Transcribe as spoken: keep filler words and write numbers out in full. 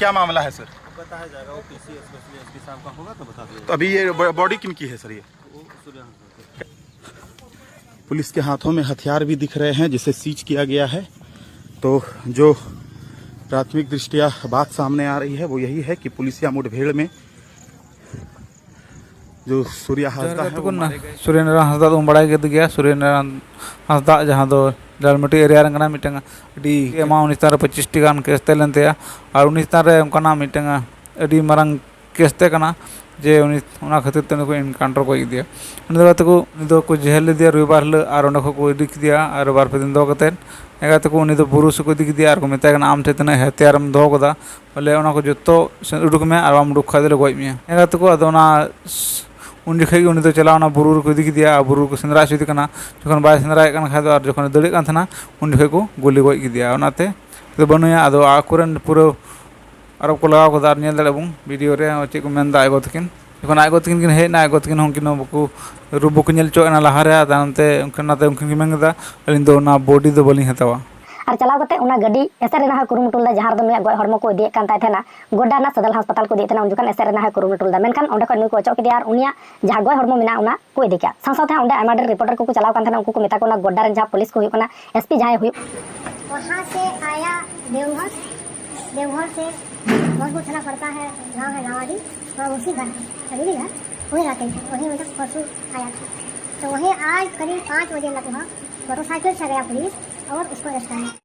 क्या मामला है सर? पता है जाएगा, वो पीसी स्पेशली एसपी साहब का होगा तो बता दिया तो अभी ये बॉडी किन की है सर? ये वो सूर्य पुलिस के हाथों में हथियार भी दिख रहे हैं, जिसे सीज किया गया है। तो जो प्राथमिक दृष्टिया बात सामने आ रही है, वो यही है कि पुलिसिया मुठभेड़ में जो सूर्या हांसदा है, वो मारे गए। ᱥᱩᱨᱮᱱᱫᱨᱚ ᱦᱟᱸᱥᱫᱟ ᱫᱚᱵᱚᱱ ᱵᱟᱲᱟᱭ ᱠᱮᱫ ᱜᱮᱭᱟ᱾ ᱥᱩᱨᱮᱱᱫᱨᱚ ᱦᱟᱸᱥᱫᱟ ᱡᱟᱦᱟᱸ ᱫᱚ ᱞᱟᱞᱢᱟᱴᱤ ᱮᱨᱤᱭᱟ ᱨᱮᱱ ᱠᱟᱱᱟ, ᱢᱤᱫᱴᱟᱝ ᱟᱹᱰᱤ ᱮᱢᱟ ᱩᱱᱤ ᱪᱮᱛᱟᱱ ᱨᱮ ᱯᱚᱸᱪᱤᱥ ᱴᱤ ᱜᱟᱱ ᱠᱮᱥ ᱛᱟᱦᱮᱸ ᱞᱮᱱ ᱛᱟᱭᱟ᱾ ᱟᱨ ᱩᱱᱤ ᱪᱮᱛᱟᱱ ᱨᱮ ᱚᱱᱠᱟᱱᱟᱜ ᱢᱤᱫᱴᱟᱝ ᱟᱹᱰᱤ ᱢᱟᱨᱟᱝ ᱠᱮᱥ ᱛᱟᱦᱮᱸ ᱠᱟᱱᱟ, ᱡᱮ ᱩᱱᱤ ᱚᱱᱟ ᱠᱷᱟᱹᱛᱤᱨ ᱛᱮ ᱩᱱᱤ ᱠᱚ ᱮᱱᱠᱟᱣᱩᱱᱴᱟᱨ ᱠᱚ ᱤᱫᱤᱭᱟ᱾ ᱩᱱᱤ ᱫᱚ ᱛᱮᱠᱚ ᱩᱱᱤ ᱫᱚ ᱠᱚ ᱡᱮᱦᱮᱞ ᱞᱮᱫᱮᱭᱟ ᱨᱚᱵᱤᱵᱟᱨ ᱦᱤᱞᱳᱜ, ᱟᱨ ᱚᱸᱰᱮ ᱠᱷᱚᱱ ᱠᱚ ᱤᱫᱤ ᱠᱮᱫᱮᱭᱟ ᱟᱨ ᱵᱟᱨ ᱯᱮ ᱫᱤᱱ ᱫᱚᱦᱚ ᱠᱟᱛᱮᱫ ᱮᱸᱜᱟᱛ ᱛᱟᱠᱚ ᱩᱱᱤ ᱫᱚ ᱵᱩᱨᱩ ᱥᱮᱫ ᱠᱚ ᱤᱫᱤ ᱠᱮᱫᱮᱭᱟ ᱟᱨ ᱠᱚ ᱢᱮᱛᱟᱭ ᱠᱟᱱᱟ, "ᱟᱢ ᱴᱷᱮᱱ ᱛᱤᱱᱟᱹᱜ ᱦᱟᱛᱤᱭᱟᱨᱮᱢ ᱫᱚᱦᱚ ᱠᱟᱫᱟ, ᱵᱚᱞᱮ ᱚᱱᱟ ᱠᱚ ᱡᱚᱛᱚ ᱥᱮᱫ ᱩᱰᱩᱠ ᱢᱮ, ᱟᱨ ᱵᱟᱢ ᱩᱰᱩᱠ ᱠᱷᱟᱡ ᱫᱚᱞᱮ ᱜᱚᱡ ᱢᱮᱭᱟ᱾" ᱮᱸᱜᱟᱛ ᱛᱟᱠᱚ ᱟᱫᱚ ᱚᱱᱟ ᱥ-, ᱩᱱ ᱡᱚᱠᱷᱮᱡ ᱜᱮ ᱩᱱᱤ ᱫᱚ ᱪᱟᱞᱟᱣ ᱮᱱᱟ ᱵᱩᱨᱩ ᱨᱮᱠᱚ ᱤᱫᱤ ᱠᱮᱫᱮᱭᱟ, ᱟᱨ ᱵᱩᱨᱩ ᱨᱮᱠᱚ ᱥᱮᱸᱫᱽᱨᱟ ᱦᱚᱪᱚᱭᱮᱫᱮ ᱠᱟᱱᱟ᱾ ᱡᱚᱠᱷᱚᱱ ᱵᱟᱭ ᱥᱮᱸᱫᱽᱨᱟᱭᱮᱫ ᱠᱟᱱ ᱠᱷᱟᱡ ᱫᱚ ᱟᱨ ᱡᱚᱠᱷᱚᱱᱮ ᱫᱟᱹᱲᱮᱫ ᱠᱟᱱ ᱛᱟᱦᱮᱱᱟ, ᱩᱱ ᱡᱚᱠᱷᱮᱡ ᱠᱚ ᱜᱩᱞᱤ ᱜᱚᱡ ᱠᱮᱫᱮᱭᱟ᱾ ᱚᱱᱟᱛᱮ ᱫᱚ ᱵᱟᱹᱱᱩᱭᱟ᱾ ᱟᱫᱚ ᱟᱠᱚᱨᱮᱱ ᱯᱩᱨᱟᱹ ᱟᱨᱚ ᱠᱚ ᱞᱟᱜᱟᱣ ᱠᱟᱫᱟ᱾ ᱟᱨ ᱧᱮᱞ ᱫᱟᱲᱮᱭᱟᱜ ᱵᱚᱱ ᱵᱷᱤᱰᱤᱭᱳ ᱨᱮ ᱪᱮᱫ ᱠᱚ ᱢᱮᱱᱫᱟ ᱟᱡ ᱜᱚ ᱛᱟᱹᱠᱤᱱ᱾ ᱡᱚᱠᱷᱚᱱ ᱟᱡ ᱜᱚ ᱛᱟᱹᱠᱤᱱ ᱠᱤᱱ ᱦᱮᱡ ᱮᱱᱟ, ᱟᱡ ᱜᱚ ᱛᱟᱹᱠᱤᱱ ᱦᱚᱸ ᱩᱱᱠᱤᱱ ᱦᱚᱸ ᱵᱟᱠᱚ, ᱨᱩᱯ ᱵᱟᱠᱚ ᱧᱮᱞ ᱦᱚᱪᱚᱣᱟᱜ ᱠᱟᱱᱟ ᱞᱟᱦᱟᱨᱮ᱾ ᱟᱫᱚ ᱚᱱᱟᱛᱮ ᱩᱱᱠᱤᱱ, ᱚᱱᱟᱛᱮ ᱩᱱᱠᱤᱱ ᱠᱤᱱ ᱢᱮᱱ ᱠᱮᱫᱟ, "ᱟᱹᱞᱤᱧ ᱫᱚ ᱚᱱᱟ ᱵᱚᱰᱤ ᱫᱚ ᱵᱟᱹᱞᱤᱧ ᱦᱟᱛᱟᱣᱟ᱾" ᱟᱨ ᱪᱟᱞᱟᱣ ᱠᱟᱛᱮ ᱚᱱᱟ ᱜᱟᱹᱰᱤ ᱮᱥᱮᱫ ᱨᱮᱱᱟᱜ ᱦᱚᱸᱭ ᱠᱩᱨᱩᱢᱩᱴᱩ ᱞᱮᱫᱟ, ᱡᱟᱦᱟᱸ ᱨᱮᱫᱚ ᱱᱩᱭᱟᱜ ᱜᱚᱡ ᱦᱚᱲᱢᱚ ᱠᱚ ᱤᱫᱤᱭᱮᱫ ᱠᱟᱱ ᱛᱟᱦᱮᱸ ᱛᱟᱦᱮᱱᱟ᱾ ᱜᱚᱰᱰᱟ ᱨᱮᱱᱟᱜ ᱥᱚᱫᱚᱨ ᱦᱟᱥᱯᱟᱛᱟᱞ ᱠᱚ ᱤᱫᱤᱭᱮᱫ ᱛᱟᱦᱮᱱᱟ, ᱩᱱ ᱡᱚᱠᱷᱚᱱ ᱮᱥᱮᱫ ᱨᱮᱱᱟᱜ ᱦᱚᱸᱭ ᱠᱩᱨᱩᱢᱩᱴᱩ ᱞᱮᱫᱟ, ᱢᱮᱱᱠᱷᱟᱱ ᱚᱸᱰᱮ ᱠᱷᱚᱱ ᱱᱩᱭ ᱠᱚ ᱚᱪᱚᱜ ᱠᱮᱫᱮᱭᱟ ᱟᱨ ᱩᱱᱤᱭᱟᱜ ᱡᱟᱦᱟᱸ ᱜᱚᱡ ᱦᱚᱲᱢᱚ ᱢᱮᱱᱟᱜᱼᱟ, ᱚᱱᱟ ᱠᱚ ᱤᱫᱤ ᱠᱮᱫᱟ᱾ ᱥᱟᱶ ᱥᱟᱶᱛᱮ ᱚᱸᱰᱮ ᱟᱭᱢᱟ ᱰᱷᱮᱨ ᱨᱤᱯᱳᱨᱴᱟᱨ ᱠᱚᱠᱚ ᱪᱟᱞᱟᱣ ᱠᱟᱱ ᱛᱟᱦᱮᱱᱟ, ᱩᱱᱠᱩ ᱠᱚ ᱢᱮᱛᱟ ᱠᱚ ᱠᱟᱱᱟ, ᱜᱚᱰᱰᱟ ᱨᱮᱱ ᱡᱟᱦᱟᱸ ᱯᱩᱞᱤᱥ ᱠᱚ ᱦᱩᱭᱩᱜ ᱠᱟᱱᱟ, ᱮᱥᱯᱤ ᱡᱟᱦᱟᱸᱭ ᱦᱩᱭᱩᱜ, वहाँ से आया देवघर, देवघर से बहुत थाना पड़ता है, गांव है नावाडी, वहाँ उसी घर है, अभी भी घर, वहीं रहते थे, वहीं मतलब परसों आया था। तो वहीं आज करीब पाँच बजे लगभग मोटरसाइकिल से गया पुलिस और उसको अरेस्ट कर लिया।